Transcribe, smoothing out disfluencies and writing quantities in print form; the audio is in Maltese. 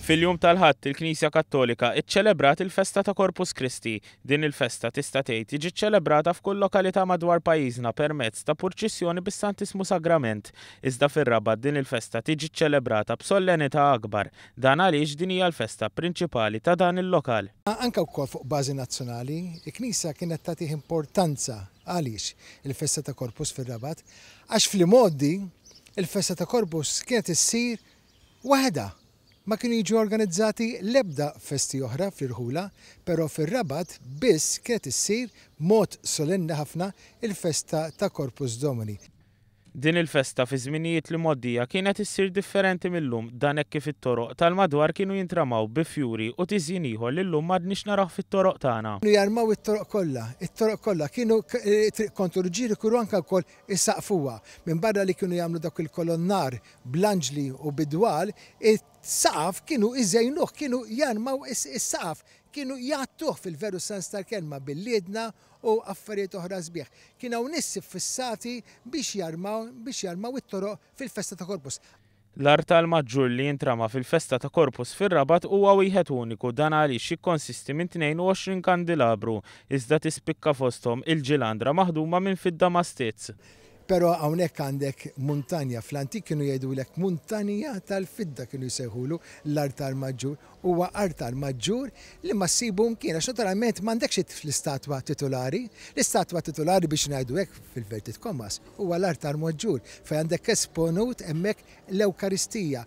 Fil-jum tal-Ħadd, il-Knisja Kattolika iċċelebrat il-festa ta' Corpus Christi. Din il-festa tista' tgħid tiġi ċċelebrata f'kull lokalità madwar pajjiżna permezz ta' purċissjoni bis-Santissmu Sagrament. Iżda fir-Rabat din il-festa tiġi ċċelebrata b'sollenità akbar. Dan għaliex din hija l-festa prinċipali ta' dan il-lokal. Anke wkoll fuq bażi nazzjonali, il-Knisja kienet tagħtih importanza. Għaliex il-festa ta' Corpus fir-Rabat? Għax fl-imgħoddi, il-festa ta' Corpus kienet issir waħedha. Ma kienu jiġu organizzati l-ebda festi oħra fl-irħula, però fir-Rabat biss kienet issir b'mod solenni ħafna il-festa ta' Corpus Domini. Din il-festa fi żminijiet l-imgħoddija kienet issir differenti mil-lum, dan hekk kif it-toroq tal-madwar kienu jintramaw bi fjuri u tiżjin ieħor li llum m'għadniex narawh fit-toroq tagħna. Kienu jarmaw it-toroq kollha, it-toroq kollha, kienu triq Konturġieri kienu anke wkoll isaqqfuha. Minbarra li kienu jagħmlu dawk il-kolonnar bl-anġli u bid-dwal, is-saqaf kienu jżejnuh, kienu jarmaw is-saqaf, kienu jgħattuh fil-veru sens tal-kelma bil-liedna u affarijiet oħra sbieħ. Kien hawn nies iffissati biex jarmaw biex jarmaw it-toroq fil-festa ta' Corpus. L-artal maġġur li jintrama fil-festa ta' Corpus fir-Rabat huwa wieħed uniku dan għaliex jikkonsisti minn 22 kandilabru iżda tispikka fosthom il-ġilandra maħduma minn fidda mastizz. Però hawnhekk għandek muntanja, fl-antik kienu jgħidulek muntanja tal-fidda kienu jsejħulu l-artal maġġur. Huwa artal maġġur li ma ssibu mkien għax naturalment m'għandekx l-istatwa titulari. L-istatwa titulari biex ngħidu hekk fil-vertit commas huwa l-artal maġġur fejn għandek esponut hemmhekk l-Ewkaristija.